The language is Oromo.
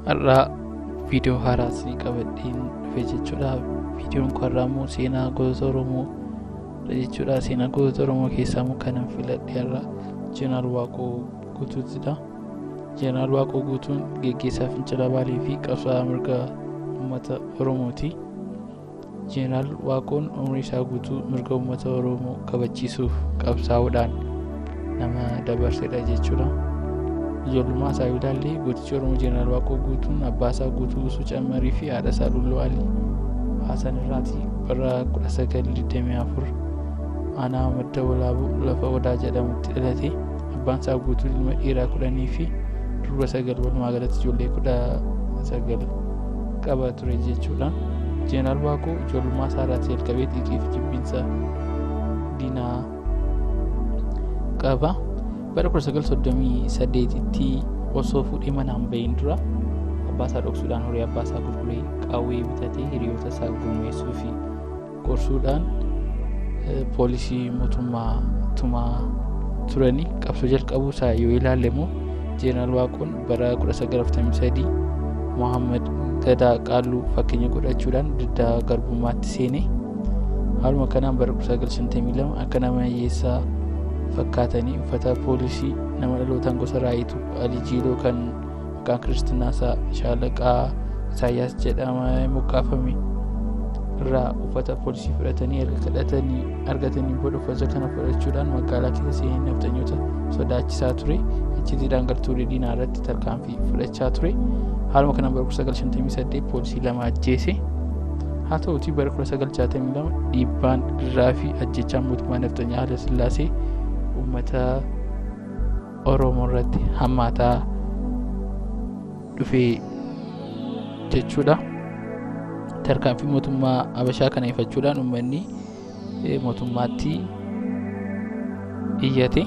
Har'a viidiyoo haaraa isinii qabadheen dhufe jechuudha. Viidiyoon kun har'aa immoo seenaa gosoota Oromoo jechuudha. Seenaa gosoota Oromoo keessaa immoo kanan filadhe har'a Jeneraal Waaqoo Guutuutidha. Jeneraal Waaqoo Guutuun geggeessaa fincila Baalee fi qabsaa'aa mirga uummata Oromooti. Jeneraal Waaqoon umurii isaa guutuu mirga uummata Oromoo kabachiisuuf qabsaa'uudhaan nama dabarsedha jechuudha. Ijoollummaa isaa yoo ilaalle, gootichi Oromoo Jeneraal Waaqoo Guutuun abbaa isaa Guutuu Usuu Cammarii fi haadha isaa Lulluu Alii Hasan irraati bara 1924 aanaa Madda Walaabuu lafa Odaa jedhamutti dhalate. Abbaan isaa Guutuun ilma dhiiraa 10 fi durba 9, walumaa galatti ijoollee 19 qaba ture jechuudha. Jeneraal Waaqoo ijoollummaa isaa irraatii jalqabee xiiqii fi jibbiinsa diinaa qaba. Bara 1938tti osoo fuudhee manaan bahin dura abbaa isaa dhoksuudhaan horii abbaa isaa gurguree qawwee bitatee, hiriyoota isaa gurmeessuu fi gorsuudhaan poolisii mootummaa tumaa turanii. Qabsoo jalqabuu isaa yoo ilaalle immoo, Jeneraal Waaqoon bara 1943 Mohaammed Gadaa Qaalluu fakkeenya godhachuudhaan diddaa garbummaatti seene. Haaluma kanaan bara 1952 akka nama hiyyeessaa fakkaatanii uffata poolisii nama dhalootaan gosa Raayituu Alii Jiiloo kan maqaan kiristinaa isaa Shaalaqaa Isaayyaas jedhamee moggaafame irraa uffata poolisii fudhatanii erga kadhatanii argatanii booda, uffata kana fudhachuudhaan magaalaa keessa seenee nafxanyoota sodaachisaa ture. Iccitiidhaan gartuulee diinaa irratti tarkaanfii fudhachaa ture. Haaluma kanaan bara 1958 poolisii lama ajjeese. Haa ta'utii bara 1962 dhiibbaan irraa fi ajjechaan mootummaa nafxanyaa Haile Sillaasee uummata Oromoo irratti hammaataa dhufee jechuudha. Tarkaanfii mootummaa Habashaa kana ifachuudhaan uummanni mootummaatti iyyate.